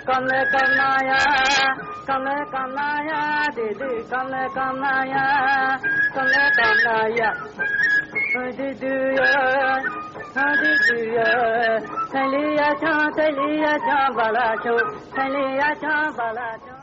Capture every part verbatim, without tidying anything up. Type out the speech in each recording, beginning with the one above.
Kamle kamnaya, kamle kamnaya, didi, kamle kamnaya, kamle kamnaya, didi, didi, thaliya cha, thaliya cha, bala cha, thaliya cha, bala cha.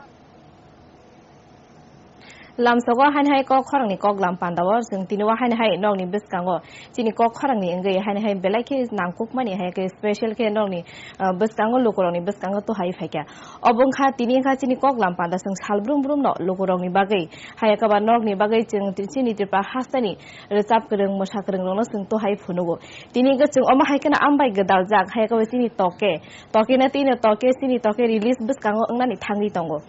Lamsogo haini hai kok khorangni kok lam pandao chwng tini o haini hai nokni bwskango chini kok khorangni wngwi haini hai belai khe nangkukmani hai khe special khe nokni, ah, bwskango lukurokni bwskango tuhai phaikha. Obo wngkha tini wngkha chini kok lam panda chwng sal brum brumno lukurokni bagwi hai khe ba nokni bagwi chwng chini Tripura hasteni rwchap kwrwng mwsa kwrwng rokno chwng tuhai phunugo. Tini wngkha chwng omo hai kheno ambai gwdaljak hai khe ba chini toke, tokeno tini toke chini toke release bwskango wngnani thangwi tongo.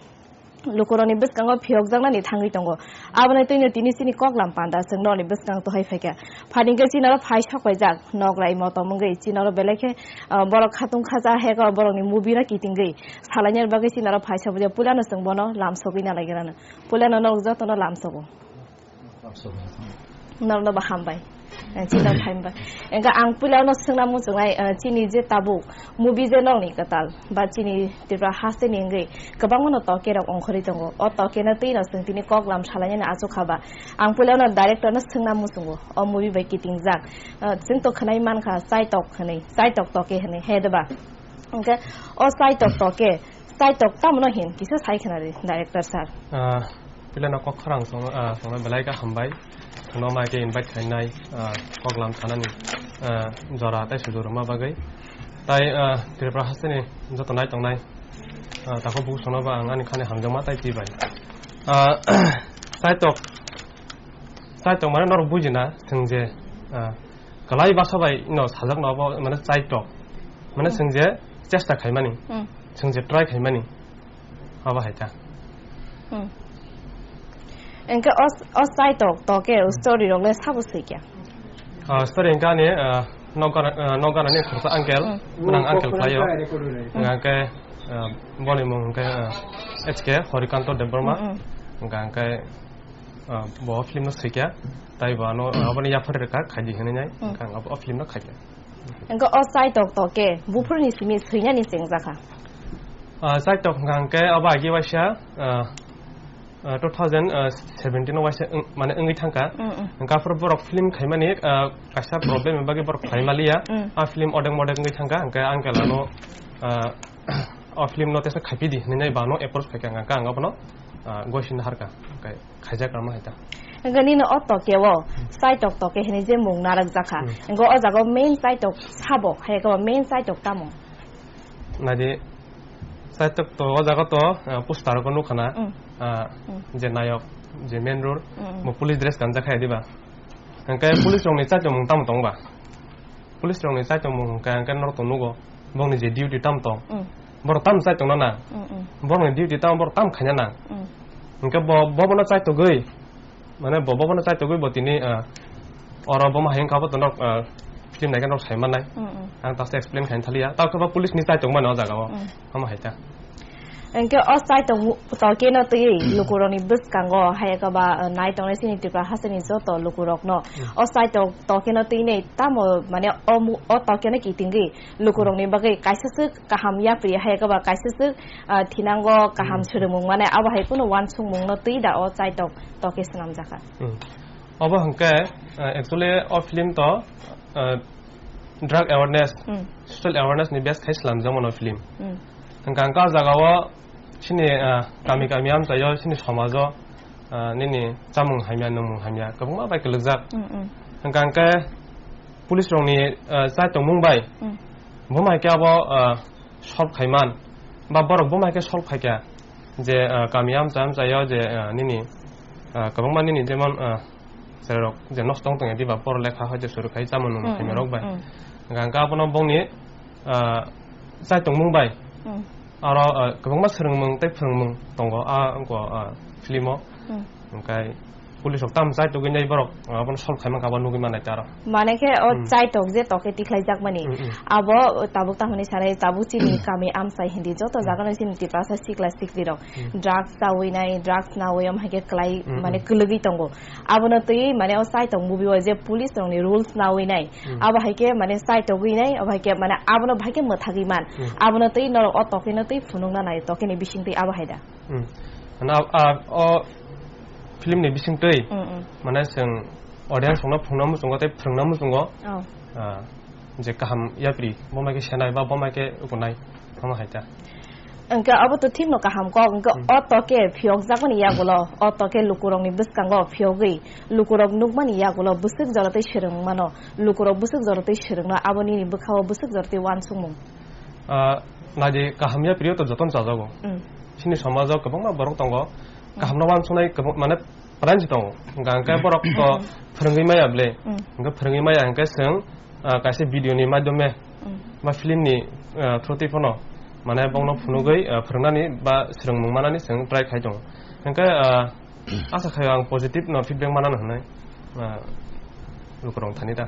Lukurokni bwskango phiyokjaknani thangwi tongo. Aboni twino tini chini kok lam panda chwng nokni bwskang tuhai phaikha. Phani khe chini oro phai sok paijak, nokrai motom wngwi chini oro belai khe, ah, borok khatung khacha heko borokni movie no kitingwi salainani bagwi chini oro phai sok paijak. Puilano chwng bono lam sogwi nalaigwlano. Puilano nok jotono lam sogo. Norokno bo hambai. Eh, chini hambai. Engkha ang puila no swngna muchungnai, eh, chini je tabuk movie je nokni kwtal ba chini Tripura hasteni wngwi kwbangma no toke rok ongkhorwi tongo. O toke no twi no chwng tini kok lam salainani achuk kha ba. Ang puila no director no swngna muchungo. O movie bai kitingjak. Eh, chwng to khwnai mankha Chaitok hwnwi, Chaitok toke hwnwi, he de ba? Hwnkhe o Chaitok toke, Chaitok tamo no hin kisa sai khna di, director sir. Ah, puila no kok khorang song, ah, songno belai khe hambai. Songno mai khe invite khainai, ah, kok lam sanani, ah, jora tei sujur rwma bagwi. Tai, ah, Tripura hasteni joto nai tongnai, ah, takhuk bukhuk songno bo ang ani khani hamjakma tai twi bai. Ah, Chaitok, Chaitok mane norok bujina, chwng je, ah, kwlai basa bai no sajak no abo mane Chaitok. Mane Hmm. chwng je chesta khaimani, Hmm. chwng je try khaimani. Abo hai ta. Hmm. Engke os, os Chaitok toke o story rok le sabo sui kya? Ah, story engka ni, ah, nokgana, ah, nokgana ni khorsa uncle, Hmm. nang uncle khlaio. Hmm. Engke, ah, boni mung engke, ah, H K Horikanto Debbarma. Hmm, hmm. Engke, ah, bo film no sui kya. Tai bo ano, ah, aboni yaphar reka khaidi hinwi nai. Hmm. Engke ang abo film no khaikya. Engko o Chaitok toke buphurni simi swinani chengjakha. Ah, Chaitok hwnkha hwnkhe abo agi waisa, ah, ah, two thousand seventeen o waisa wng-, mane wngwi thangkha. Mm, mm. Hwnkhe aphuru borok film khaimani, ah, kaisa problem ni bagwi borok khlai maliya. Mm. A film odek modek wngwi thangkha, hwnkhe uncle ano, ah, o film no tesa khaipidi hinwi nai bo ano approach khaikha, hwnkhe ang abono, ah, gosini harkha. Hwnkhe Khaijak rama hai ta. Hwnkhe nini o tokeo Chaitok toke hinwi je mung narwk jakha. Hmm. Hwnkhe o jaga o main Chaitok sabo, hai khe o main Chaitok tamo? Nadi Chaitok to o jaga to, ah, poster ko nukha na, Hmm. ah, Hmm. je nayok, je main role, Hmm. bo police dress kanjak hai diba? Hwnkhe police rokni Chaitok mung tamo tong ba? Police rokni Chaitok mung hwnkhe, hwnkhe norok to nugo. Bongni je duty tam tong. Mm. Borok tam Chaitok na na. Mm, mm. Borokni duty tam borok tam khaina na. Mm. Hwnkhe bo, bo bono Chaitogwi. Mane bo, bo bono Chaitogwi bo tini, ah, oro bo ma hayung kha bo to norok, ah, film naikhe norok sai mannai. Mm, mm. Ang taste explain khaina thaliya. Tao khe bo police ni Chaitok mano o jaga o. Mm. Omo hai ta. Hwnkhe o Chaitok mu-, tokeno twi lukurokni bwskango, hai khe ba, uh, nai tongnai chini Tripura hasteni joto lukurokno. Hmm. O Chaitok tokeno twi nei tamo, mane, o mu-, o tokeno kitingwi lukurokni bagwi kaisa swk kaham yapri, hai khe ba kaisa swk, uh, thinango kaham Hmm. swrwngmung mane, abo hai kunu uansukmungno twi da o Chaitok toke swnamjakha. Hmm. Obo hwnkhe, uh, actually o film to, uh, drug awareness, Hmm. social awareness ni base khai swnamjakmano film. Hmm. Hwnkha hwnkhe o jaga o chini, ah, kami kami amchaio chini somajo, ah, nini chamung hamya nwngmung hamya kwbangma bai kwlwkjak. Hmm, hmm. Hwnkha hwnkhe police rokni, ah, chai tongmung bai Hmm. bo hai khe abo, ah, solve khaiman ba borok bo hai khe solve khaikha je, ah, kami amchai amchaio je, ah, nini, ah, kwbangma nini jemon, ah, Chwrairok je nosto wng tongya diba, poro lekha hoi je suru khai, chama nung Mm, khai mm, rok bai. Mm. Hwnkha hwnkhe abono bongni, ah, chai tongmung bai. Mm. Aro, ah, kwbangma swrwngmung tei phwrwngmung tongo, ah, wngkha, ah, film o. Mm. Hwnkhe Police rok tam chai togwi nai borok, ah, abono solve khai mankha, abo nugwi manai ta aro. Mane khe o Hmm. chai tok je toke tikhlai jak mani. Hmm, hmm. Abo tabuk tamani sanai tabuk chini kami amchai hindi joto Hmm. jaga no chini Tiprasa sikla sikli rok Hmm. drugs chawi nai, drugs nawi om hai khe klai Hmm, mane hmm. kwlwgwi tongo. Abono twi mane o chai tok movie o je police rok ni rules nawi nai. Hmm. Abo hai khe mane chai togwi nai, abo hai khe mane abono bahai khe mwthagwi man. Hmm. Abono twi norok o toke no twi phunukna nai toke ni bising twi abo hai da. Hmm. Na, ah, o film ni bising twi, Mm, mm. mane chwng audience rokno phungna muchungo tei phrwngna muchungo, Oh. ah, je kaham yapri, bo mai khe senai ba bo mai khe ukunai, omo hai ta. Hwnkhe abo to thikno kaham kok, hwnkhe Mm. o toke phiyokjakmani yagulo, o toke lukurokni bwskango phiyogwi, lukurok nukmani yagulo bwswk jora tei swrwng mano, lukurok bwswk jora tei swrwngno, abo nini bwkhao bwswk jora tei uansukmung. Ah, naidi kaham yapri o to jotono chajago. Mm. Chini somajo kwbangma borok tongo, Mm. kahamno uansuknai kwbang-, mane Pranji tongo. Hwnkha hwnkhe borok to phwrwngwi maya ble. Mm. Hwnkhe phwrwngwi maya hwnkhe chwng, ah, kaisa video ni madhyome Mm. ba film ni, ah, through twi phano mane bongno phunugwi, ah, phwrwngnani ba swrwngmung manani chwng try khai tongo. Hwnkhe, ah, asa khai ang positive no feedback manano hwnwi, ah, lukurok thani da.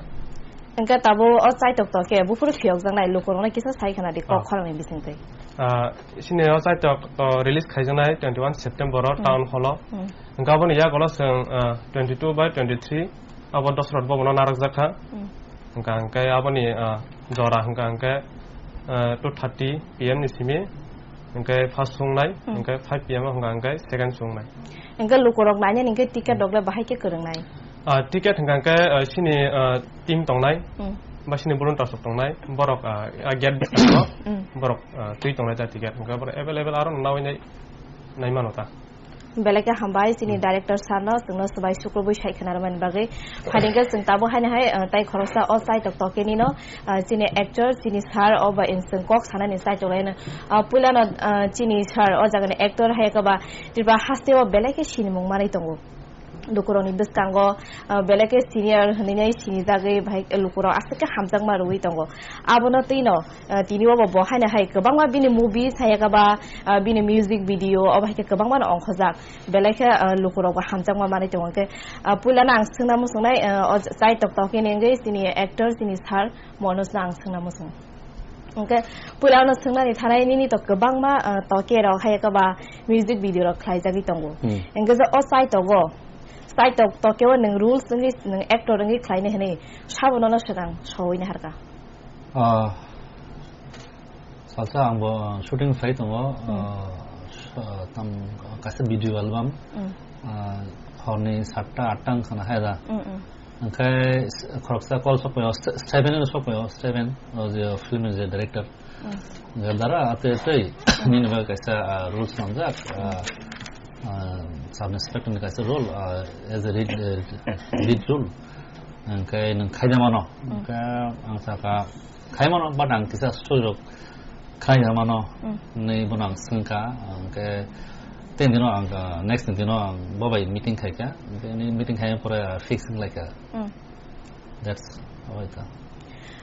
Hwnkhe tabuk o chaitok to khe buphuru phiyokjaknai lukurokno kisa sai khna di kok Oh. khorangni bisingtwi. Ah, sini o chaitok to release khaijaknai twenty one September o Hmm. Town Hall o. Hmm. Hwnkhe aboni yagulo chwng, ah, twenty two by twenty three abo Dosrot Bhavan o narwkjak kha. Hmm. Hwnkha hwnkhe aboni, ah, jora hwnkha hwnkhe, ah, two thirty P M ni simi hwnkhe first sungnai, Hmm. hwnkhe five P M o hwnkha hwnkhe second sungnai. Hwnkhe lukurok nainani hwnkhe ticket Hmm. rok le bahai khe kwrwngnai? Ah, ticket hwnkha hwnkhe, ah, sini, ah, team tongnai, Hmm. ba sini volunteers rok tongnai, borok, ah, ah, gate bwskango Hmm. borok, ah, twi tongnai ta ticket, hwnkhe borok available aro nawi nai, nai mano ta. Belai khe hambai chini Hmm. director sir no, chwngno swbai sukrubwi sai khna rwmani bagwi. Phaidi khe chwng tabuk haino hai, ah, tai khoroksa o chaitok tokeni no, ah, chini actor, chini sir o ba chwng kok sanani chaitok laino. Ah, puilano, ah, chini sir o jagani actor hai khe ba Tripura haste o belai khe sinimung manwi tongo. Lukurokni bwskango, ah, belai khe senior hinwi nai sinijagwi bahai lukurok aswk khe hamjakma rwui tongo. Abono twino, ah, tini obo bo haino hai kwbangma bini movie sayaka ba, ah, bini music video obo hai khe kwbangma no ongkhojak. Belai khe, ah, lukurok bo hamjakma manwi tongo hwnkhe, ah, puilano ang swngna muchungnai, ah, o chaitok tokeni wngwi chini actor chini sir Manoj no ang swngna muchung. Hwnkhe puila ano swngnani thanai nini to kwbangma, ah, toke rok hai khe ba music video rok khlaijagwi tongo. Hmm. Hwnkhe je o chaitok o, chaitok toke o nwng rules wngwi nwng actor wngwi khlainai hwnwi sabo nono swkang sowui naharkha. Ah, salsa ang bo, ah, shooting khlai tongo, Hmm. ah, sa-, tam, kaisa video album, Hmm. ah, horni satta atta wngkha na hai da. Hmm, hmm. Hwnkhe khoroksa call sokphaio, Ste-, Steven no sokphaio, Steven, o je film ni je director. Mm. Hwnkhe dara atwi atwi nini bagwi kaisa, ah, role swnamjak, ah, ah, sub inspector ni kaisa role, ah, as a lead, eh, lead role. Hwnkhe nwng khaida mano. Mm. Hwnkhe ang sakha khai mano, but ang kisa story rok khai mano. Mm. Hwnwi bono ang swngkha, hwnkhe tei dino ang, ah, next dino ang bo bai meeting khaikha. Hwnkhe meeting khai pore, ah, fix wnglaikha. Mm. That's how I come.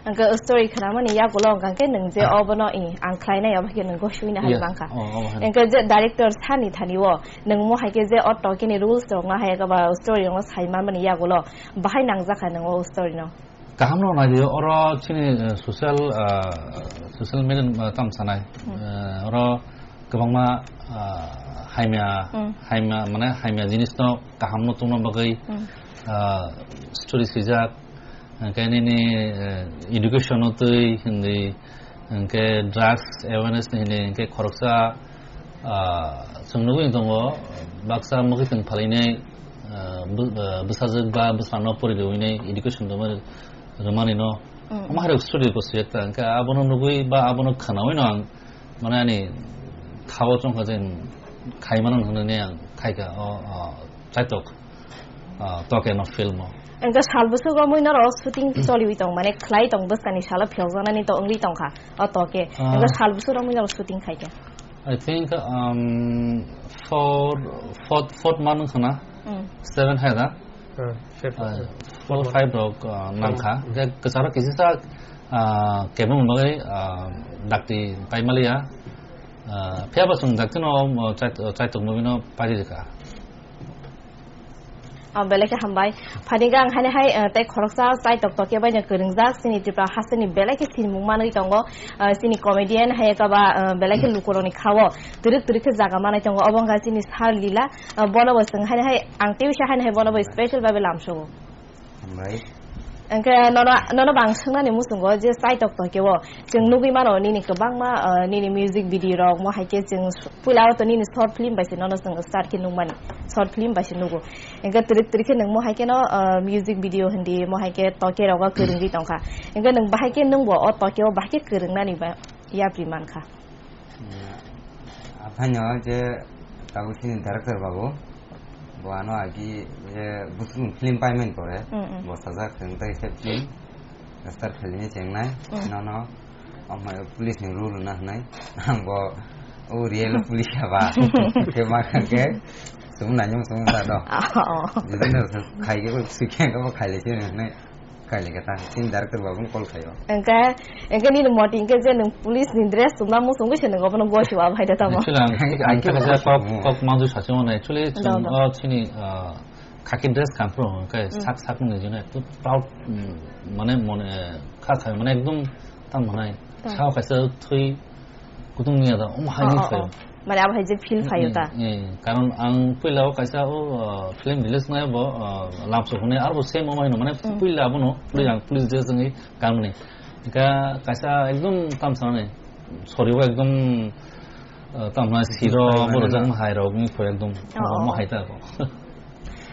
Hwnkhe story khnamani yagulo hwnkha khe nwng je Ah. obono i ang khlainai obo khe nwng gosui na hai Yeah. Mangkha. Oh, oh, hai. Hwnkhe je director sani thani o nwng mo hai khe je o tokeni rules rok no hai khe ba story rok no sai manmani yagulo bahai nangjakha nwng o story no. Kaham no nai dio oro chini, eh, social, ah, social media, ah, tam sanai. Hmm. Eh, oro kwbangma, ah, haimya, Hmm. haimya, mane haimya jinis no kaham no tongna bagwi, Hmm. ah, story swijak, hwnkhe nini, eh, education no twi hindi, hwnkhe drugs awareness ni hindi, hwnkhe khoroksa, ah, chwng nugwi tongo, baksa mwkhwtwng phalinai, ah, bw-, ah, bwsajwk ba bwsano poridiwinai education rwmani, rwmani no, Hmm. omo hai rok story bo swijak ta, hwnkhe abono nugwi ba abono khwnawi no ang Mane ani thao chongkha je khaimano hwnwi ang khaikha o, o, chaitok, o, tokeno film o. Engkhe sal bwswk romwi norok shooting choliwi tong, mane khlai tong, bwskani salo phiyokjaknani to wngwi tongkha o toke. Ah. Engkhe sal bwswk romwi norok shooting khaikha? I think, um, four, four, four month wngkha na? Mm. Seven hai da? Ah, five. Ah, four, five rok, ah, nangkha. Hmm. Je kwcharo kisisa, ah, kebengni bagwi, ah, dakti paimaliya. Ah, phiyaba chwng dakti no, ah, chait-, ah, chaitok movie no pairikha. Oh, belai khe hambai. Phani gang hani hai, eh, tei khoroksa chai tok tok khe baino kwrwngjak, chini Tripura hasteni belai khe sinimung manwi tongo. Eh, chini comedian hai eka ba, eh, belai khe lukurokni khao twrwk twrwk khe jaga manwi tongo. Obo wngkha chini Sir Lila, eh, bono bo chwng hani hai ang tei uisa hani hai bono bo special babe lamsogo. Hambai. Hwnkhe nono, nono bang swngnani muchungo je chai tok tok khe o chwng nugwi mano nini kwbangma, eh, nini music video rok mo hai khe chwng puila o to nini short film bai se nono chwng start khe nukmani, short film bai se nugo. Hwnkhe twrwk twrwk khe nwng mo hai kheno, ah, music video hindi mo hai khe toke rogo kwrwngwi tongkha. Hwnkhe nwng bahai khe nwngbo o toke o bahai khe kwrwngnani ba yapri mankha. Aphaino je tabuk chini director babu, bo ano agi je Busung film paimani pore, Mm, mm. bo sajak tei se film start khailini chengnai, Mm. nono. Omo police ni rule na hwnai. Ang bo o real police haba. Khe ma khe sum na nyung sum ta do. Oh. Jidin khai ke ko sikhe ko khai le se hwnai. Khai le ta. Sin director babu call khayo. Engka, engka ni moti engka je nung police ni dress sum na mu sum se nung obo no go siwa bhai da tamo. Actually, ang, Ai, ang ke kha kok, kok, kok manju sa chong na. Actually, No, chong, no. oh, chini, ah, khaki dress kampro, hwnkhe Hmm. sak sak nung jino, ekdom proud, mm, mane, mone, kha khai, mane, ekdom, tam hwnai, Tam. sao kaisa thwi kutung niya da, um, hai Oh, ni oh, phaio. oh. Mane, abo hai je feel phaio ta? Mm, mm, karon ang puila o kaisa o, uh, film release nai bo, uh, lamso hwnwi, arbo same omo hino, mane, Mm. puila abono, puli Mm. ang police dress wngwi kanmani. Ka-, kaisa ekdom tam sanani, sorry bo ekdom, uh, tam hwnai siro, Hai bo mane rojak na. Hai rok ni pho ekdom, Oh, omo oh. Hai ta ko.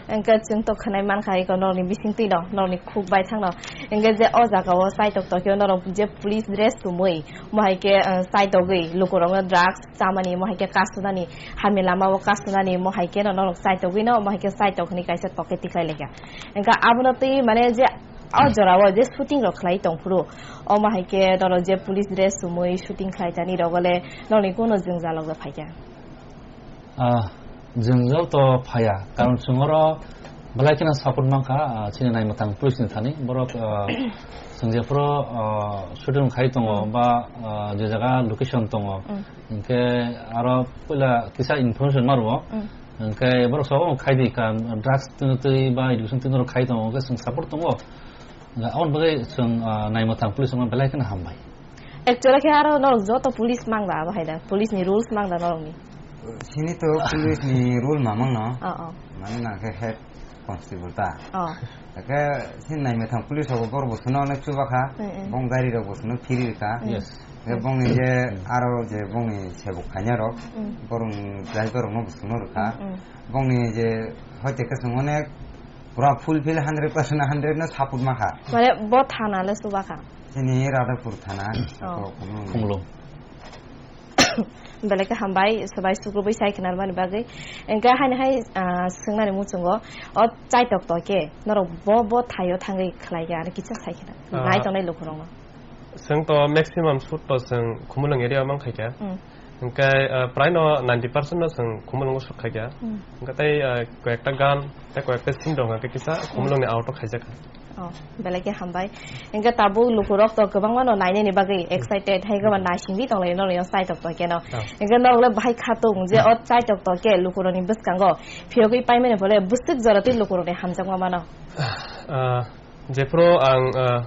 Engke chwng to khwnai mankha eko norokni bisingtwi no, norokni khuk bai thangno. Engke je o jaga o chaitok tokhe norok je police dress chumui, mo hai khe, eh, chaitogwi lukurokno drugs chamani, mo hai khe kastunani, hamya lama o kastunani, mo hai khe no norok chaitogwi no, mo hai khe chaitok hwnwi kaisa toke tikhlai laikha. Engke abono twi mane je o jora o je shooting rok khlai tongphuru, omo hai khe norok je police dress chumui shooting khlai tani rogole norokni kuno jwngjal rok phaikha. Ah, jwngjal to phaya, karon chwng oro belai kheno support mankha, ah, chini naimwthang police ni thani. Borok, ah, chwng jephuru, ah, shooting khai tongo Mm. ba, ah, je jaga location tongo, Mm. hinkhe aro puila kisa information ma rwo. Mm. Hinkhe borok sabo khai di ka drugs twi twi ba education twi norok khai tongo, hinkhe chwng support tongo. Aboni bagwi chwng, ah, naimwthang police rokno belai kheno hambai. Actually khe aro norok joto police mangda abo hai da, police ni rules mangda norokni. Sini to police ni rule mamang no. Oh, oh. Mani nang khe head constable ta. Oh. Ake sini naimwthang police rok borok bo suno onek chuba kha. Mm, mm. Bong gari rok bo suno phiri rwkha. Yes. Ke bongni je aro je bongni sebuk khaina rok, Mm. borok driver rok no bo suno rwkha. Mm, mm. Bongni je hoite ke sung onek pura fulfill hundred percent hundred no support ma kha. Mane bo thana le chuba kha. Chini Radhapur thana. Oh. Khumulwng. Khumulwng. Belai khe hambai, swbai sukrubui sai khwnarmani bagwi. Engkhe haino hai, ah, swngnani muchungo, o chaitok tokhe norok bo, bo thaio thangwi khlai khe, ani kisa sai khwna. Ah. Nai tongnai lukurokno. Chwng to maximum shoot to chwng Khumulwng area o mang khaikha. Mm. Hwnkhe, ah, prai no ninety percent no chwng Khumulwngo shoot khaikha. Mm. Hwnkhe tei, ah, koyekta gan, tei koyekta scene rok hwnkhe kisa Khumulwngni out o khaijakha. Oh, belai khe hambai. Hwnkhe tabuk lukurok to kwbangma no nainani bagwi excited, hai kwbangma naisingwi tonglai no, no chaitok tokhe no. Oh. Hwnkhe norok le bahai khatung je o chaitok tokhe lukurokni bwskango phiyogwi paimani phole bwswk jora twi lukurokni hamjakma mano. Ah, jephuru ang, ah,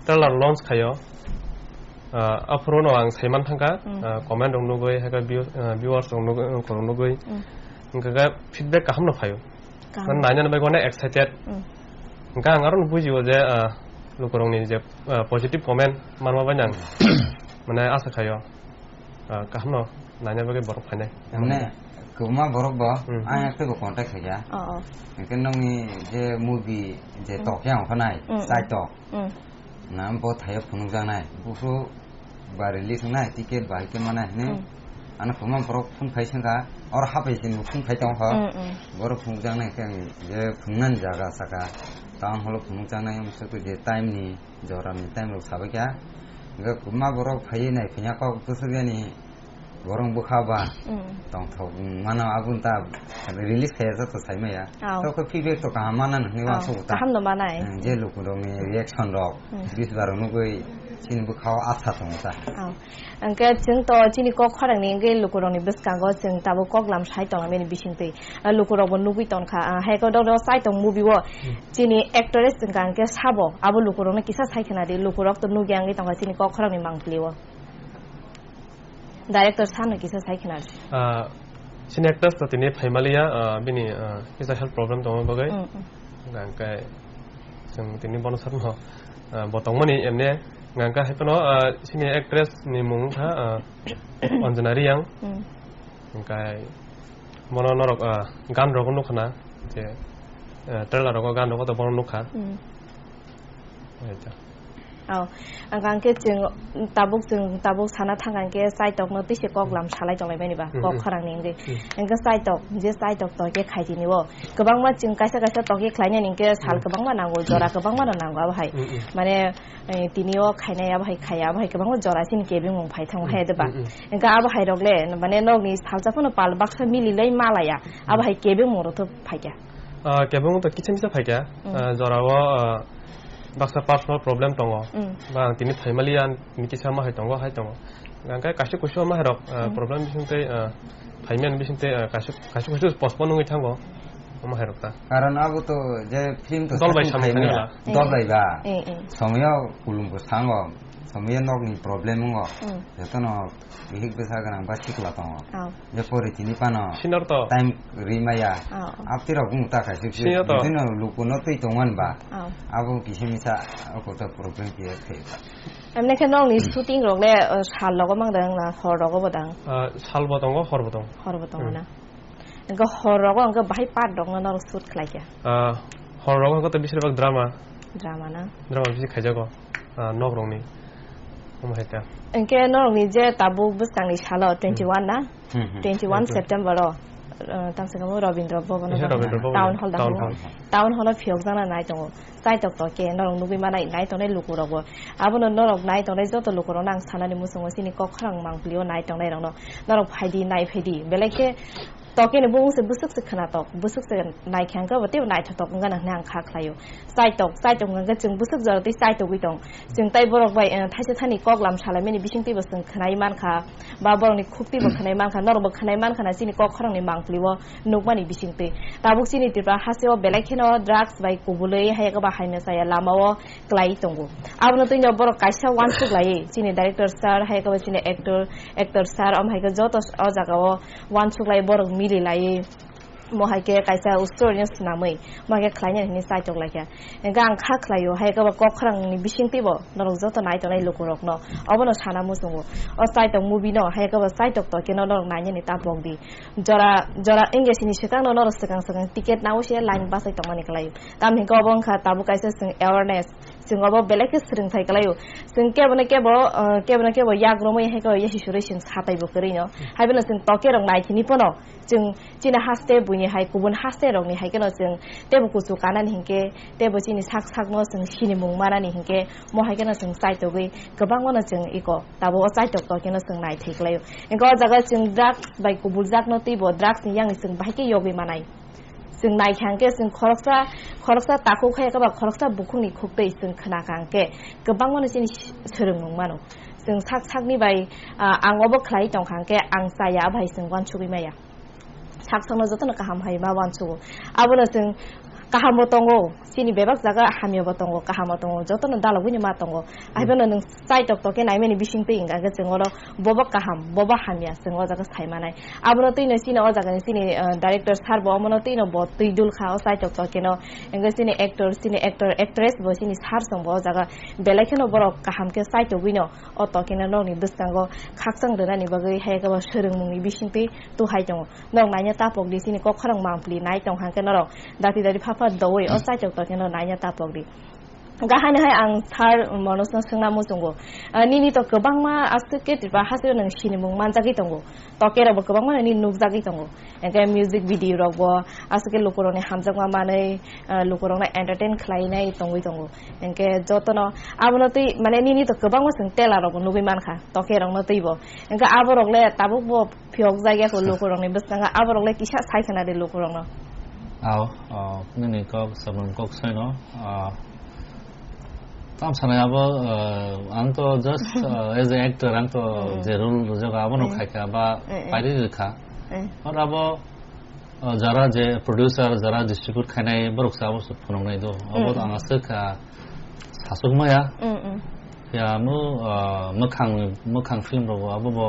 trailer launch khaio, ah, aphuru no ang saiman thangkha, Mm. ah, comment rok nugwi, hai khe view-, ah, viewers rok nugwi, rok nugwi. Mm. Hwnkhe khe feedback kaham no phaio. Kaham. Mane nainani bagwi onek excited. Mm. Hwnkhe ang aro no bujio je, ah, lukurokni je, ah, positive comment manma bai ang mane asa khaio. Ah, kaham no naina bagwi borok phainai. Mane, kwbangma borok bo, Hmm. ang yakte bo contact khaikha. Oh, oh. Hwnkhe nokni je movie je Hmm. tok yang phanai, Hmm, hmm. Chaitok. Hmm. Na bo thaio phunukjaknai. Buphuru ba release wngnai, ticket ba hike manai hinwi. Hmm. Ano kwbangma borok phone khai swngkha, oro hapai chini bo phone khai tongkha. Hmm, hmm. Borok phunukjaknai khe ang je phunuknani jaga saka. Town hall o phunukjaknai, wngsuku je time ni. Jorani time rok sabai kha. Hwnkhe kwbangma borok phaiwi nai phiya kok bwswk yani borok bwkha ba Mm. tongthok mano aboni ta release khaiya joto saimaya. Oh. Tokhe feedback to kaham mana hinwi Oh, uansukgo ta. Kaham no manai. Hmm, je lukurokni reaction rok, Hmm. views barok nugwi Chini bwkhao asa tongo ta. Oh. Hwnkhe chwng to chini kok khorangni hwnkhe lukurokni bwskango chwng tabuk koklam sai tongmani bisingtwi. Ah, lukurokbo nugwi tongkha. Ah, hai khe dok dok sai tong movie o. Hmm. Chini actress wngkha hwnkhe sabo. Abo lukurokno kisa sai khna di. Lukurok to nugya wngwi tongkha chini kok khorangni mangpili o. Director sano kisa sai khna di. Ah, chini actress to tini phaimaliya, ah, bini, ah, kisa health problem tongma bagwi. Hmm, hmm. Hwnkhe chwng tini bono sakno, ah, bo tongmani emne hwnkhe hai phano, ah, chini actress ni mung wngkha, ah, Anjana Reang. Hmm. Hwnkhe bono norok, ah, gan rok nukha na je, ah, trailer rogo gan rogo to bono nukha. Hmm. Hai ta. Oh, ang khe chwng tabuk, chwng tabuk sana thang khe chaitokno twi se koklam salai tonglai bani ba, Hmm, kok hmm. khorangni wngwi. Hmm. Hwnkhe chaitok, je chaitok to khe khai tini o. Kwbangma chwng kaisa kaisa tokhe khlainani hwnkhe sal Hmm. kwbangma nango, jora kwbangma no nango abo hai. Hmm, hmm. Mane, eh, tini o khainai abo hai khaya, abo hai kwbangma jora chini kebengmung phai thango Hmm, hai de ba. Hmm, hmm. Hwnkhe abo hai rok le, mane nokni salsa phano pal baksa mililai malaya, abo Hmm. hai kebengmung rok to phaikha. Ah, kebengmung to kisa misa phaikha. Hmm. Ah, jora o, ah, baksa personal problem tongo. Hmm. Ba ang tini phaimaliya, ang tini kisa ma hai tongo, hai tongo. Hwnkhe kaisa kuisa ma hai rok, ah, Hmm. problem bising tei, ah, Phaimani bising tei, ah, kaisuk, kaisuk, kaisuk postpone wngwi thango. Omo hai rok ta. Karon abo to je film to Dol bai sakni samung phaimani thangla. Dol bai ba. Eh, eh. Somoyo kulum bo sango. Somoyo nokni problem wngo. Hmm. Jotono bihik bwsa gwnang ba sikla tongo. Oh. Je pori tini pano Senior to. Time rimaya. Oh, oh. Apti rok wng ta kaisuk Senior to. Bino lukuno twi tongwan ba. Oh. Abo kisa misa ako to problem kiya khe. Emne khe nokni shooting rok le, uh, sal rogo mang dang na hor rogo bo dang? Ah, sal bo tongo, hor bo tongo. Hor bo tongo Hmm. na. Engkhe hor rogo engkhe bahai part rok no norok shoot khlai kha? Ah, hor rogo engkhe to bisir bak drama. Drama na? Drama bisi khaijago. Ah, nok rokni. Omo hai ta. Engkhe norokni je tabuk bwskangni salo twenty one na? Hmm, hmm. Twenty one Twenty one. September o, uh, tang saka mo Rabindra Bhavan o Ihe, bang Rabindra na? Bhavan. Town hall dang Town mo? Hall. Town hall o phiyok jana nai tongo. Chaitok to khe norok nugwi manai, nai tongnai lukurokbo. Abono norok nai tongnai joto lukurokno ang sanani muchungo chini kok khorang mangpili o nai tongnairokno. Norok phaidi, nai phaidi. Belai khe to khe ni bumung se bwswk se khwnatok, bwswk se nai khe hwnkhe bo teibo naithotok wngya hwnwi ang kha khlaio. Chaitok, chaitok hwnkhe chwng bwswk jora tei chaitogwi tong. Chwng tai borok bai, eh, thaisa thani kok lam salaimani bising teibo chwng khwnai mankha. Ba borokni khukti bo khwnai mankha, norok bo khwnai mankha na chini kok khorangni mangpili o nukmani bisingtwi. Tabuk chini Tripura hasteo belai kheno drugs bai kubulwi hai eba hai masa ya lama o kwlai tongo. Abono twino borok kaisa uansuk lai chini director sir hai eba chini actor, actor sir om hai khe joto o jaga o uansuk lai borok mili lai. Mo hai khe kaisa story no swnamwi, mo hai khe khlainani hinwi chaitok lai kha. Hwnkhe ang kha khlaio, hai khe bo kok khorang ni bising twibo norok joto nai tongnai lukurokno. Obono sana muchungo. O chaitok movie no, hai khe bo chaitok to khe no norok nainani ta pok di. Jora, jora wngya sini swkang no norok swkang swkang ticket nao se line bachai tongmani kwlai. Tamni hwnkhe obo wngkha tabuk kaisa chwng awareness. Chwng obo belai khe swrwngthai kwlaio. Chwng kebo no kebo, uh, kebo no kebo yak romwi hai khe yasi surwi chwng satai bo kwrwi no. Hai bono chwng toke rok nai thini pono. Chwng chini haste buini hai kubun haste rokni hai kheno chwng tebo kuchu kanani hinkhe tebo chini sak sakno chwng sinimung manani hinkhe mo hai kheno chwng chaitogwi kwbangmano chwng iko tabuk o chaitok tok kheno chwng naithai khlaio. Hinkhe o jaga chwng drugs bai kubul jakno twibo drugs ni yang chwng bahai khe yogwi manai. Chwng naikha hinkhe chwng khoroksa, khoroksa takhuk hai eba khoroksa bukhukni khuktwi chwng khnakha hinkhe kwbangmano chini swrwngmung mano. Chwng sak sakni bai, ah, ang obo khlai tongkha hinkhe ang chaya bai chwng uansugwi maya. Sak sakno jotono kaham hai ma uansugo. Abono chwng kahambo tongo, chini bebak jaga hamyabo tongo, kahambo tongo, jotono dalogwino ma tongo. Ahaibano nwng chaitok tok khe naimani bisingtwi hwnkha khe chwng oro bobo kaham, bobo hamya, chwng o jaga sai manai. Abono twino chini o jagani chini, uh, director sir bo omono twino bo twi dul kha o chaitok tok kheno. Hwnkhe chini actor, chini actor, actress bo chini sir song bo o jaga belai kheno borok kaham khe chaitogwino o tok kheno nokni bwskango khakchang rwnani bagwi hai khe bo swrwngmungni bisingtwi tuhai tongo. Norok naina tapok di, chini kok khorang mangpili nai tong hang khe norok dati dati pha pha doui o chaitok tok khe norok naina tapok di. Gahani hai ang sir Manoj no swngna muchungo. Ah, nini to kwbangma aswk khe Tripura hasteo nwng sinimung manjagwi tongo. Toke rok bo kwbangma nini nukjagwi tongo. Hwnkhe music video rok bo aswk khe lukurokni hamjakma manwi, ah, lukurokno entertain khlainai tongwi tongo. Hwnkhe jotono abono twi mane nini to kwbangma chwng trailer rok bo nugwi mankha toke rokno twibo. Hwnkhe aborok le tabuk bo phiyok jak ya kho lukurokni bwskango, aborok le kisa sai khna di lukurokno. Ao, o, nini kok, samung kok sai no, o, Tam sanai abo, uh, ang to just, uh, as a actor, ang to Hmm. je role rwjago, abono Hmm. khaikha ba Hmm, hmm. pairi rwkha. Hmm. Or abo, uh, jara je producer, jara distribute khainai, borok se abo se phunuknai do. Abo Hmm, to hmm. ang aswk kha sasuk maya. Hmm, hmm. Ya, mo, uh, mwkhang, mwkhang film rogo abo bo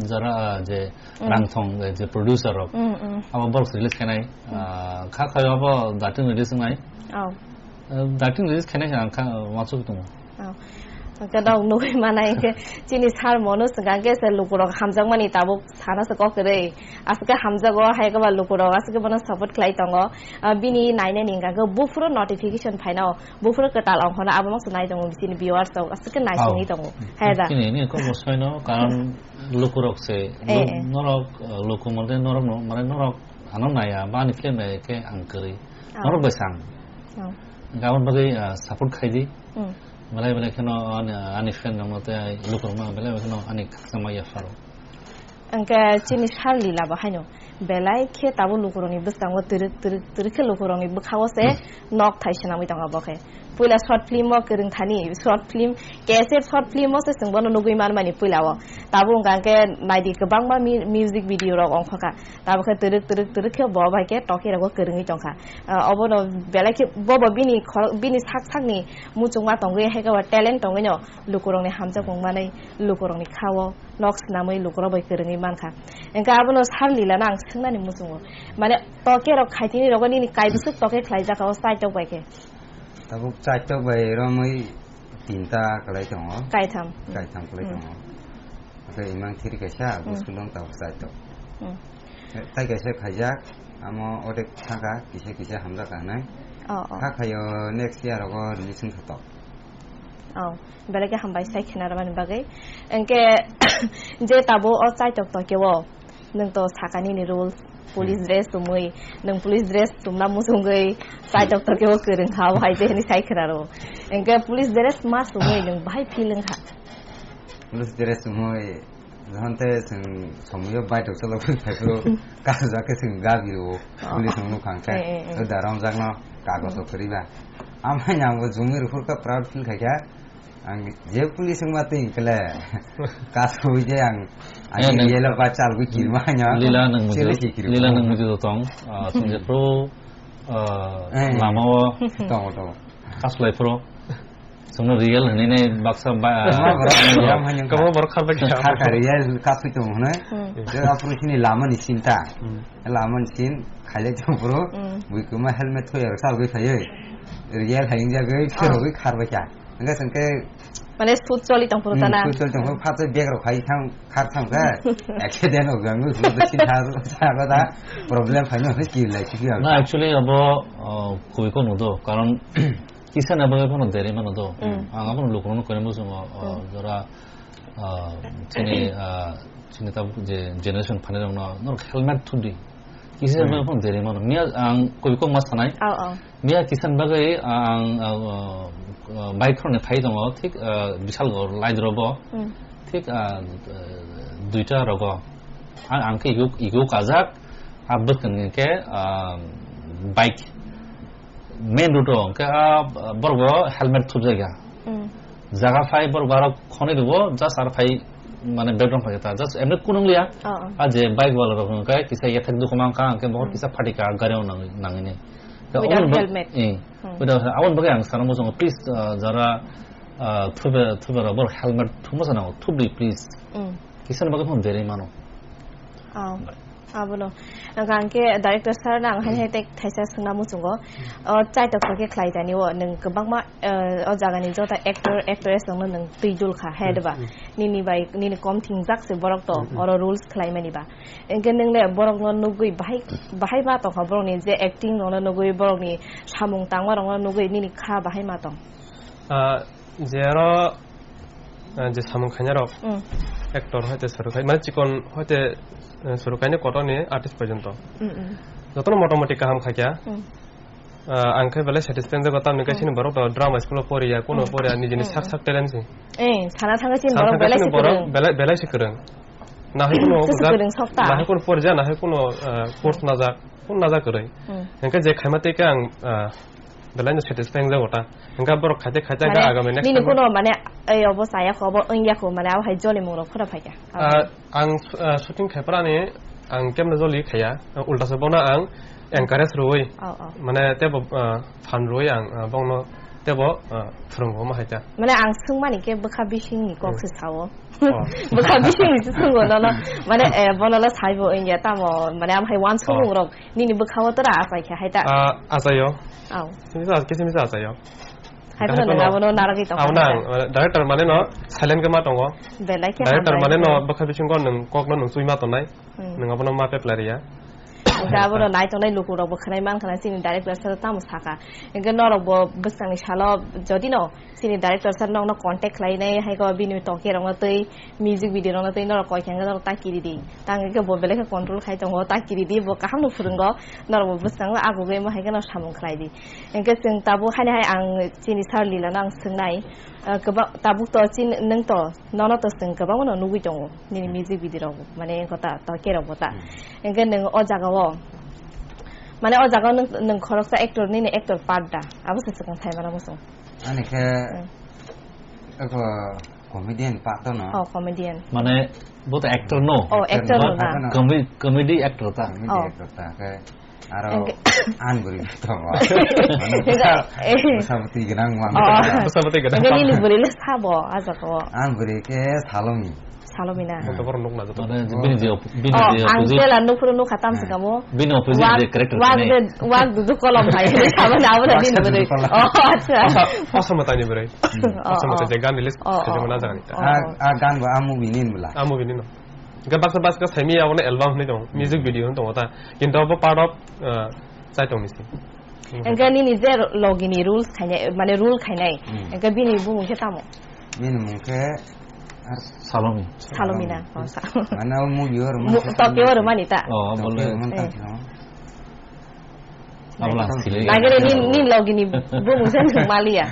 jara, uh, je Hmm. rang thong, eh, je producer rok. Hmm, hmm. Abo borok se release khainai. Hmm. Uh, kha khayo abo dating release wngnai. Oh. Eh, dating release khainai ang kha, uansuk tongo. Oh. Hwnkhe nok nugwi manai hwnkhe chini sir mono swkang khe se lukurok hamjakmani tabuk sana se kok kwrwi. Aswk khe hamjago hai khe ba lukurok aswk khe bono support khlai tongo. Ah, bini nainani hwnkha khe buphuru notification phaino, buphuru kwtal ongkhono abo masa nai tongo chini viewers rok aswk khe naisingwi Oh. tongo. Hai da? Chini ni kok bo soino karon lukurok se, Eh, lu-, eh. norok, eh, luku mode norok no, mane norok ano naya, ba ani film naya khe ang kwrwi. Oh. Norok bai sang. Oh. Hwnkhe aboni bagwi, ah, support khai di. Hmm. Belai belai kheno ani, ani fan rokno tei lukurokno belai belai kheno ani khakchangma yapharo. Hwnkhe chini sir Lila bo haino belai khe tabuk lukurokni bwskango twrwk twrwk twrwk khe lukurokni bwkhao se Hmm. nok thai swnamwi tongo bo khe. Puila short film o kwrwng thani, short film, K S F short film o se chwng bono nugwi manmani puila o. Tabuk hwnkha khe naidi kwbangma mi-, music video rok ongkha kha. Tabuk khe twrwk twrwk twrwk khe bo bai khe toke rogo kwrwngwi tongkha. Ah, obono belai khe bobo bini khor-, bini sak sakni muchungma tongwi hai khe bo talent tongwino lukurokni hamjakmung manwi lukurokni khao nok swnamwi lukurok bai kwrwngwi mankha. Hwnkhe abono sir Lila no ang swngnani muchungo. Mane toke rok khaitini rogo nini kaibwswk toke khlaijak o chaitok bai khe. Tabuk chaitok bai romwi tinta kwlai tongo. Kaitham. Kaitham kwlai Hmm. tongo. Hwnkhe imang thiri kaisa, Hmm. bwswk dong tabuk chaitok. Hmm. Tai kaisa khaijak, amo odek thangkha, kisa kisa hamjak ka hinwi. Oh, oh. Kha khaio next year rogo release wngkha tok. Oh, belai khe hambai sai khena rwmani bagwi. Hwnkhe je tabuk o chaitok tokeo, nwng to sakani ni rules, police Hmm. dress chumui, nwng police dress chumna muchungwi chaitok tokeo kwrwng kha, o hai je hinwi sai khena rwo. Hwnkhe police dress ma chumui nwng bahai feel wngkha? Police dress chumui Jokhon te chwng somoio bike rok chalogwi phaiphuru, kasijak khe chwng gabi rwo, Oh. police rok nukha hwnkhe, Eh, eh, eh. o da romjakno kagoz rok kwrwi ba. Amhaino ang bo chumui rwphuru khe proud feel khaikha. Ang je police wngma twi hwnkhe le, kasui je ang, ang Eh, nang- real o ba chalgwi kirma haino, Lila nang chele muitu, si kirma. Lila nang muitu tong, ah, chwng jephuru, ah, Eh. lama o Tongo, tongo. kaslai phuru. Chwngno real hinwi nai baksa ba, Kwbangma borok real hinwi Kwbangma borok kharbai kha. Kha kha real kasui tongo hwnwi. Hmm. Je aphuru chini lama ni sinta. Hmm. Lama ni sin khailai tongo bro. Hmm. Bui kwma helmet thoi rok salgwi phaiwi. Real hai wngjagwi Ah. phirogwi kharbai kha. Hwnkhe chwngkhe Mane sut choli tong phuru Hmm, tana. sut choli tong phuru phatwi bag rok khai thang khar thang khe. Accident rok gangwi phuru sin thar thar da problem phaino hwnwi kir lai siki ang. Na, actually abo, uh, kubui kono do. Karon Kisa na bagwi phano derima no do. Mm. Ang abono lukurokno koina muchungo, uh, Mm. jora, uh, chini, uh, chini tabuk je generation phainairokno norok helmet thudi. Kisa Mm. bagwi phano derima no. Miya ang koi kok ma sanai. Oh, oh. Miya kisa ni bagwi ang, uh, uh, bike khoroknwi phai tongo, thik, uh, Bishalgarh light rogo. Mm. Thik, uh, uh, duita rogo. Ang, ang khe ego, ego kajak, ah, bwskang ni khe, uh, bike. Main road o hwnkhe, ah, borok bo helmet thupjak ya. Mm. Jaga phai borok bo aro khonwi rwo, just aro phai mane background phai ta, just emni kunung liya. Oh, oh. Ah, je bike wala rok hwnkhe kisa yathek dukhu mankha, hwnkhe bohor Mm. kisa phatika gari o nang-, nangini. Without Aboni bag-, helmet. Eh, Hmm. without he-, aboni bagwi ang sana muchungo, please, ah, jara, ah, thuba, thuba rok borok helmet thuma sana thubli, please. Mm. Kisa ni bagwi phano derwi mano. Oh. Abono. Ang khe director sir no ang hai hai tei thaisa swngna muchungo. O chaitok tok khe khlai tani o nwng kwbangma, eh, o jaga ni joto actor, actress rok no nwng twi dul kha, he Hmm, de ba? hmm. Nini bai, nini kom thingjak se borok to, Hmm, hmm. oro rules khlai mani ba. Hwnkhe nwng le borok no nugwi bahai, bahai ma tong kha borok ni je acting rok no nugwi, borok ni samung tangma rok no nugwi nini kha bahai ma tong? Ah, je aro, ah, je samung khainai rok, Mm. actor hoite suru khai, mane chikon hoite, eh, suru kainai kotor ni artist porjonto. Mm, mm. Jotono motamoti kaham khaikha. Mm. Ah, ang khe belai satisfied jago, tamni khe Mm. chini borok to drama school o poriya, kuno Mm. poriya, nijini Mm, sak mm. sak talent se. Eh, sana thangwi chini Sana borok thangwi belai chini se borok kwrwng. belai, belai se kwrwng. Nahai kuno Sese kwrwng sok ta. Nahai kuno porja, nahai kuno, ah, course Mm. najak, kuno najak kwrwi. Mm. Hwnkhe je khaima tei khe ang, ah, Belai no satisfying jago ta. Hingke borok khaite khaite Mane, aga mane next nini time kuno mane, ei obo chaya kho, obo wngya kho, mane abo hai joli mung rok phura phaikha. Ah, ang, ah, shooting khai phrani ang kemne joli khaya, ulta se bono ang encourage rwui. Oh, oh. Mane tebo, ah, phan rwui ang, ah, bongno tebo, ah, phwrwngo ma hai ta. Mane ang swngmani khe bwkha bisingni kok Hmm. se sao. Oh. Bwkha bisingni se swngmano no. Mane, eh, bono no saibo wngya tamo, mane am hai wansukmung Oh. rok nini bwkhao tora achai khe hai ta. Ah, achaio. Au. Kisa, kisa misa achaio. Hai Hai bono phano nang abono naragwi tong Abo kha nang, hai ta. eh, director mane no silent khe ma tongo. Belai khe Director hambai mane no khe. bwkha bisingo nwng kokno nwng chui ma tongnai. Hmm. Nwng abono ma peplari ya. Hingke abono nai tongnai lukurok bo khwnai man khna chini director sir tamo saka. Hingke norok bo bwskangni salo jodi no chini director sir nokno contact khlainai hai ko bini toke rokno twi music video rokno twi norok koi khe hingke norok ta kiri di. Tang hingke bo belai khe control khai tongo ta kiri di bo kaham no phwrwngo norok bo bwskango agugwi mo hai khe no samung khlai di. Hingke chwng tabuk haini hai ang chini sir Lila no ang swngnai. Ah, kwbang tabuk to chin nwng to nono to chwng kwbangma no nugwi tongo. Nini music video rok, mane, wngkha ta, ta kerok bo ta. Hmm. Hingke nwng o jaga o, mane, o jaga o nwng, nwng khoroksa actor, nini actor part da, abo se swkang sai mano muchung. Ani khe Hmm. eko comedian part no. Oh, comedian. Mane, bo to actor no. Oh, actor Actor no no. na. Comedy, comedy actor ta. Comedy Oh. actor ta, khe Aro Engke- an bwrwi tongo. Engke- Bwsa-, eh. Bwsa bwtwi gwnang mang. Oh. Bwsa bwtwi gwnang. Engke nini bwrwi le sabo, ah, jaga o. An bwrwi khe Salomi. Salomi na. Moto borok nukna joto. Mane, bini je op-, bini Oh, je ang opposite. Tela nuphuru nukha tam Eh. se kamo. Bini opposite Wak, je character wak kani. de, wak dudu kolom hai. Sabo na abo na Wak bini dudu bwrwi. kolom. Oh, acha. Osa, osa matani bwrwi. Hmm. Oh, Osa mata oh. je gan release Oh, khaijak oh, mana oh. jaga ni ta. Oh, Ah, oh. ah, gan bo ah movie ni bwla. Ah, movie ni no. Hingke baksa baksa saimi abono album hinui tongo, music video hinui tongo ta. Kintu abo part of, uh, chaitong ni se. Hingke nini je ro-, logi ni rules khainai, mane rule khainai, Hmm. hingke bini bumung khe tamo? Bini mung khe ar Salomi. Salomi na, oh, sa- Mane o movie o rwmani Mu-, khe Tokyo o rwmani ta? Oh, Tokyo bole. rwmani ta Eh. Salomi. Abla sile. Nagere ni, ni logi ni bumung se nung maliya.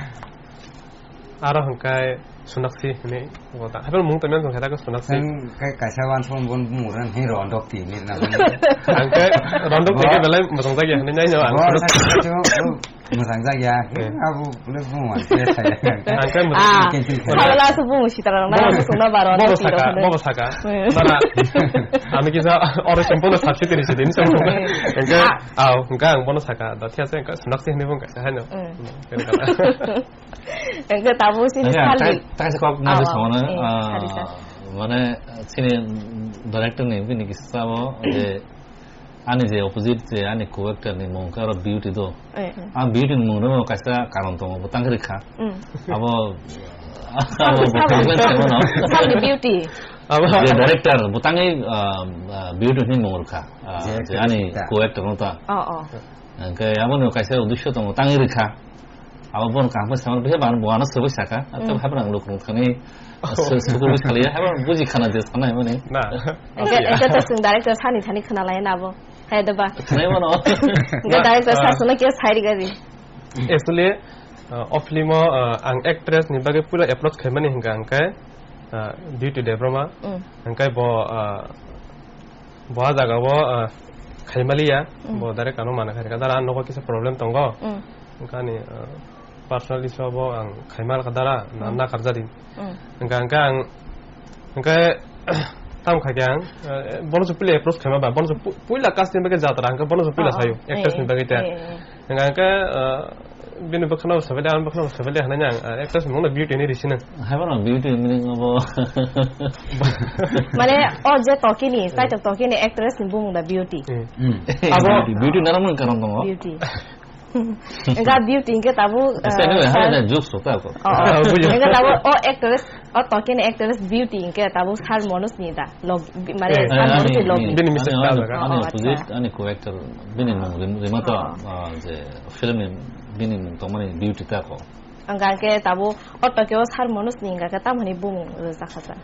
Aro hingkai Sunakshi hinui bo ta. Haibel mung tongmani tongkha ta Sunakshi. Ang kai kaisa wansong bon bumung ran hi rondok ti ni na. Ang kai rondok ti ke Bo- belai mojang jagya hinui nai no ang. Bo Sunakshi. sa- sa- sa- mojang jagya. Eh. Abu le bumung wan ke saya. Ang kai mojang Ah, jagya. Sabala su bumung sitara na Bo- bumung suna baro bo na saka, tiro. Bo saka. Eh. Mana, ami kisa oro sempo na sabsi tiri sidin sempo. Eh. Ang kai Ah. au, ang kai ang bono saka. Da thiya se ang kai Sunakshi hinui bung kai sa hai no. Eh. Hmm, kaya kata. Engke tabuk sini Nanya, Charlie. tai, tai se kok na Aw, sama na, eh, ah, Harisa. Mane, sini director ni bini kisa sabo je ani je opposite je ani co-actor ni mung karo Beauty do. Eh, eh. Ah, Beauty ni mung no kaisa karon tongo, bo tang rikha. Mm. Abo, abo Sabo, bo sabo. Treatment se mano. Sabo ni Beauty. Abo Je director, bo tang, ah, ah, Beauty ni mung rikha. Ah, Je je ani director. Co-actor no ta. Oh, oh. Hingke abo ni kaisa uddesho tongo, tangwi rikha. Abo bon kaham khe samani, bihai bo ano swbai saka. Ata Mm. hai phano ang lukurok thani, Oh. su-, sukurwi saliya, hai phano buji khana je sanai mani. Na. Engke, engke to chwng director sani thani khna lai na abo. Hai da ba. Khwnai mano. Engke Na, director ah. sa suna khe sai ri gari. Actually, ah, o film o, ah, ang actress ni bagwi puila approach khaimani hingka hingke, ah, Beauty Debbarma. Mm. Hingke bo, ah, Bo ah jaga o, ah, khaimaliya, Mm. bo direct ano mana khairika. Dara ang nogo kisa problem tongo. Mm. Hingke ani, ah, personal issue bo ang khaimal ka dara, na, Mm. na karjadi. Mm. Hingke, hingke ang, hingke tam khaikhe ang, ah, bono se puila approach khaima ba, bono se pu-, puila casting bagwi jatra, hingke bono se puila Oh, sayo, oh. actress ni Eh, bagwi ta. eh, eh, eh. Hingke, hingke, ah, Bini bwkhano sabai de, ani bwkhano sabai de, hanai ang, ah, actress mungno Beauty ni risina. Hai bono Beauty meaning abo. Mane, o je tokini, Hmm. kaitor tokini actress ni bumung da Beauty. Hmm. Hmm. Abo Beauty, Beauty nana mung karon tongo. Beauty. Engka Beauty engke tabu, Este ah, ne, hai sir. Ne, jokes to ta ko. Oh, oh. Ah, bujo. Engke tabu, o actress O tokeni actress Beauty hingke tabuk Sir Manoj ni da log, mane Eh, Sir eh, Manoj ni ani, log. Bini ani, mister ani, ta jaga. Ani Oh, opposite, acha. Ani co-actor, bini mung rim-, rimata, Oh. Ah, je film ni bini mung tongmani Beauty ta ko. Ang hingke tabuk o tokeo Sir Manoj ni hingke tamoni bumung rwjak kha sa.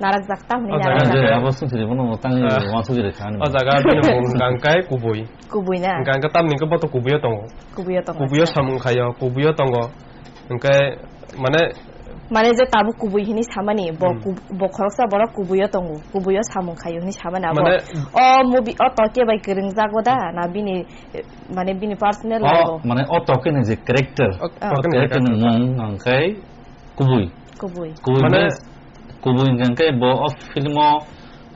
Narak jak tamoni Oh, narak jaga. Je, jak. Abo sung siri bono tang Ah. Wansuk siri khan. O jaga bini mung hingke kubui. Kubui na? Hingke, hingke tamni hingke bo to kubuio tongo. Kubuio tongo, Kubuio acha. Samung khaio, kubuio tongo. Hingke, mane, Mane je tabuk kubui hini samani, bo Hmm. kub-, bo khoroksa borok kubuio tongo, kubuio samung khaio hini samani abo. Mane O movie o Tolkien bai kwrwngjago da, na bini, eh, mane bini personal O, life o? mane o Tolkien ni je character, O, Ah. Tolkien ni character ni character. mung hwnkhe kubui. Kubui. Kubui Mane means, kubui hwnkhe bo o film o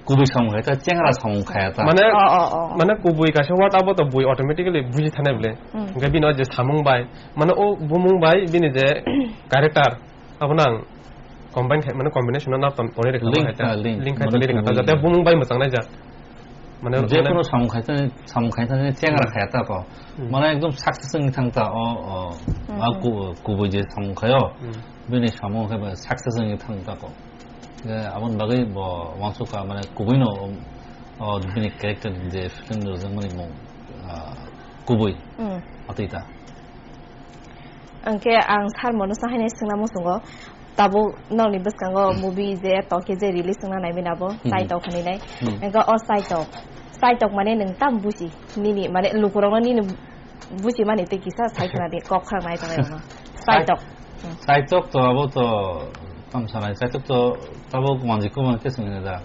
kubui samung khai ta, chengra samung khaya ta. Mane, Oh, oh, oh. mane kubui kaisa word abo to bui automatically buji thanai bole. Hmm. Hwnkhe bini o je samung bai, mane o bumung bai bini je character, abo nang combine khai, mane combination no nap ton-, tonwi rikha Link, hai ta. ah, link. Link khai Mane tonwi rikha ta, kubui jate link. bumung bai mwchang nai jak. Mane, Je mane kono samung khai tani, samung khai tani chengra khaya ta ko. Hmm. Mane ekdom success wngwi thang ta o, o, Hmm, a hmm. ku-, kubui je samung khaio. Hmm. Bini samung khai ba success wngwi thang ta ko. Eh, aboni bagwi bo uansukha, mane, kubui no, o, bini character je film ni rwjakmani mung, ah, kubui Mm. atwi ta. Hwnkhe ang sir mono sa haino swngna muchungo, tabuk nokni bwskango movie je Tolkien je release wngna nai mani abo, Hmm. Saitok hinwi nai. Hmm. Hwnkhe o Saitok, Saitok mane nwng tam buji, nini, mane, lukurokno nini buji mani tei kisa sai khna di, kok khwrang nai tongnairokno. Saitok. Hmm. Saitok to abo to tam sanai, Saitok to tabuk manjik kwbang khe swngwi da.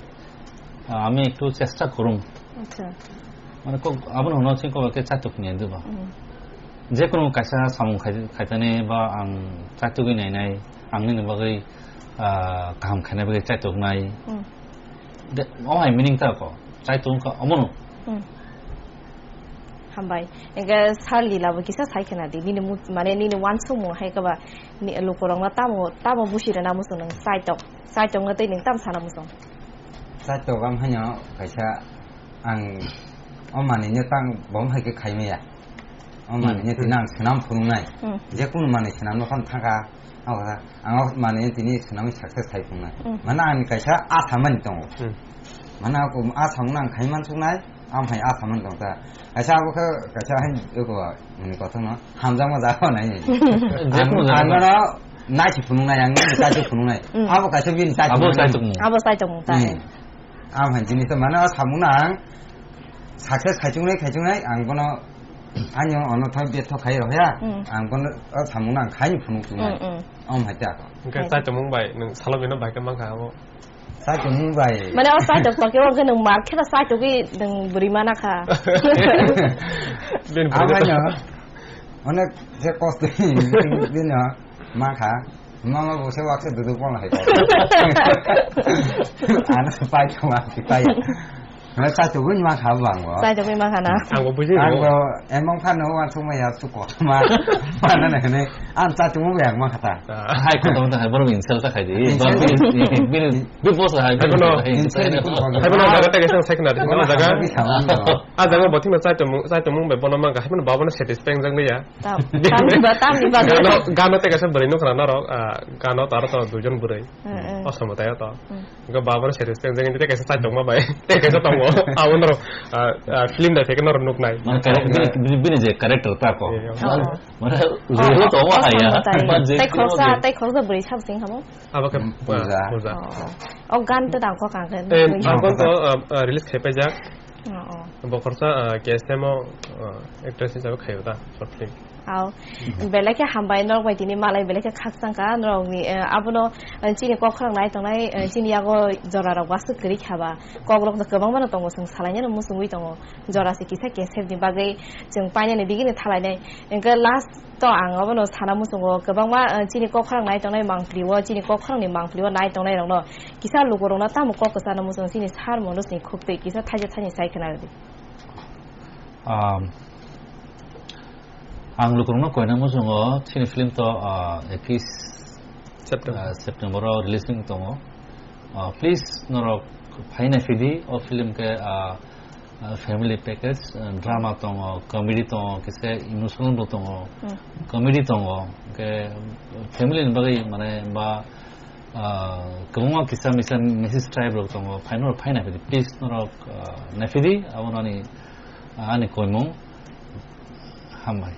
Ah, ami ektu chesta khurung. Acha. Mane kok abono hwnwi kok khe Saitok ni diba. Hmm. Je kono kaisa samung khai, khaitani ba ang Saitokgwi nainai, ang nini bagwi, ah, kaham khainai bagwi Saitok nai. Hmm. De, o hai meaning ta ko, Saitok wngkha omono. Hmm. Hambai. Hwnkhe sir Lila bo kisa sai khna di. Nini mu-, mane nini uansukmung hai khe ba ni lukurokno tamo, tamo busi rwna muchung nwng Saitok. Saitok no tei nwng tamo sana muchung. Saitok am haino kaisa ang o manwi no tang bom hai khe khai maya. O manwi Hmm. no tini ang swnam phunuknai. Hmm. Je kunu manwi swnamno phano thangkha. Ang kha, ang o manwi tini swnamwi success khai phunuknai. Hmm. Mane ang kaisa asa mani tongo. Hmm. Mane ako asa mano ang khai mansuknai, ang hai asa mani tong ta. Kaisa abo khe kaisa hai eko mani kothok no hamjakma jaga nai. Je kunu Ang, jaga. ang no nai si phunuknai, ang no chai phunuknai. Hmm. Abo kaisa bini chai Abo phunuknai. chai tongmung. Abo Saitok mung ta. Hmm. Ang hai jini to mane o samung no ang success khai chungnai, khai chungnai, ang bono ani ono thang betho khai rok ya. Hmm. Ang bono o samung no ang khai ni phunuk chungnai. Hmm, hmm. Om hai ta ko. Hwnkhe Hai. Saitok mung bai nwng salo bino bai khe mankha abo. Saitok mung bai. Mane o Saitok to khe o khe nwng mar khe Saitok gwi nwng bwrwi mana kha. Bini Ang bwrwi haino to. Onek je kosto bini mankha. Mama bo se wakse dudu pon hai ko. Ano pai ko ma pai. Ano Saitok gwi mankha bang bo. Saitok gwi mankha na. Ang bo buji Ang bo. bo emang phan no wan suma ya su ko ma. Mana na ne. Ang Saitok gwi yang mankha ta. Ah. Hai ko tong ta hai boro insult ta khai di. Insult. Bini, bini, bini boss hai. Hai bono. Insult ni kun ko. Hai bono jaga ta kaisa sai khna di. Bono jaga. Bisa man do. Ah, jaga bo thikna Saitok mung, Saitok mung bai bono mankha. Hai bono baba no satisfy wng jak ya. Tam, tamni ba, tamni ba. Gano, gano tei kaisa bwrwi nukha na norok, ah, gano taro to duijon bwrwi. Mm, mm. Osomotaya to. Mm. Hwnkhe baba no satisfy wng jak, tei kaisa Saitok ma bai. Tei kaisa tongo. Abo norok, ah, ah, film dai phai khe norok nuknai. Mane character, bini, bini, bini je character ta ko. Iya, iya. Oh, oh. Mane, oh, role to ma haya. Osomotaya. Ba je tei khoroksa, ko je. Tei khoroksa bwrwi sabo sing hamo? Abo khe, Hmm, ah, Pooja. Pooja. Oh, oh. O gan to dang kok ang khe. Eh, ang khe to, ah, ah, release khai paijak. Oh, oh. Bo khoroksa, ah, K S M o, ah, actress hisabe khaio ta, short film. Aw, belai khe hambai norok bai tini malai belai khe khakchang kha norokni, eh, abono, eh, chini kok khorang nai tongnai, eh, chini yago jora rok wasu kwrwi kha ba. Kok rok no kwbangma no tongo, chwng salai nani muchungwi tongo. Jora se kisa K S M ni bagwi chwng painani bigini thalai nai. Hwnkhe last To ang obono sana muchungo, kwbangma, eh, chini kok khorang nai tongnai mangpli o, chini kok khorang ni mangpli o nai tongnai rok no kisa luku rok no tamo kok kwchana muchungo, chini sar Manoj ni khuk twi kisa thaisa thaini sai khwna rwdi. Um, ang luku rok no koina muchungo, chini film to, uh, ekis September. Uh, September o release wng tongo. Uh, please norok phai nai phidi o film khe, uh, uh, family package, uh, drama tongo, comedy tongo, kisa emotional bo tongo, Hmm. comedy tongo, hwnkhe family ni bagwi mane ba, uh, kwbangma kisa misa message type rok tongo, phai norok phai nai phidi, please norok, uh, nai phidi, abo nani, uh, ani koimung hambai.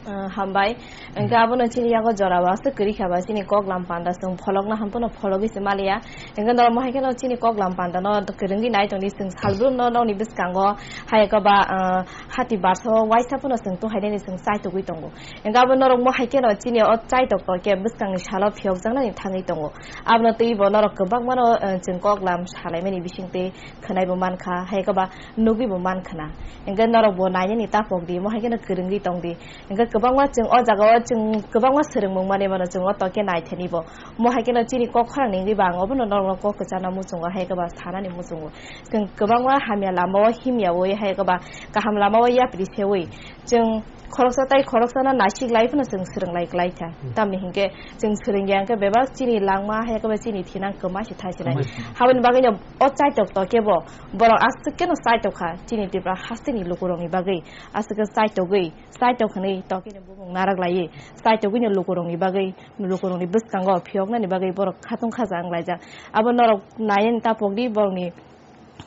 Ah, hambai. Hwnkhe abono chini yago jora o aswk kwrwi kha ba chini koklam panda chwng pholokna ham phano phologwi se maliya. Hwnkhe norok mohai kheno chini koklam panda no kwrwngwi nai tongdi, chwng salbrum no nokni bwskango hai eko ba, ah, hati barsa o waisa phano chwng tuhainani chwng chaitugwi tongo. Hwnkhe abo norok mohai kheno chini o chaitok tokhe bwskangni salo phiyokjaknani thangwi tongo. Abono twibo norok kwbangmano, ah, chwng koklam salaimani bisingtwi khwnaibo mankha, hai eko ba nugwibo mankhwna. Hwnkhe norokbo nainani tapokdi, mohai kheno kwrwngwi tongdi. Hwnkhe kwbangma chwng o jagao chwng kwbangma swrwngmung manwi mano chwng o tokhe naithanibo. Mohai kheno chini kok khorang ningwi ba ang obono norokno kok kwchana muchungo, hai eko ba sanani muchungo. Chwng kwbangma hamya lamao himyaui, hai eko ba kaham lamao yapri seui. Chwng khoroksa tai khoroksano naisik lai phano chwng swrwng lai klai kha. Hmm. Tamni hinkhe chwng swrwng ya hwnkhe bebak chini langma hai eko ba chini thinang kwma se thai se nai. Kwma se. Haboni bagwino o chaitok tokebo borok aswk kheno chaitok kha chini Tripura hasteni lukurokni bagwi. Aswk khe chaitogwi, chaitok hwnwi tokeno bumung narak laiwi, chaitogwino lukurokni bagwi, lukurokni bwskango phiyoknani bagwi borok khatung khaja wng laijak. Abo norok nainani tapokdi borokni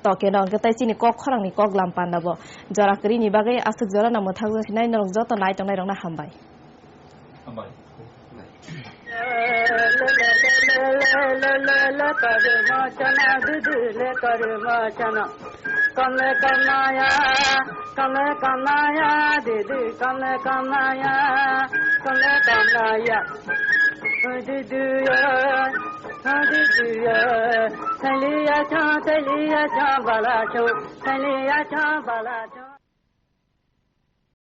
tokeno, hwnkhe tei chini kok khorangni koklam pandabo jora kwrwini bagwi aswk jorano mwthakjak sinai norok joto nai tongnairokno hambai. Hambai. Kamle kamaya, kamle kamaya, didi kamle kamaya, kamle kamaya. Didi ya, didi ya, thaliya cha, thaliya cha, bala cha, thaliya cha, bala cha.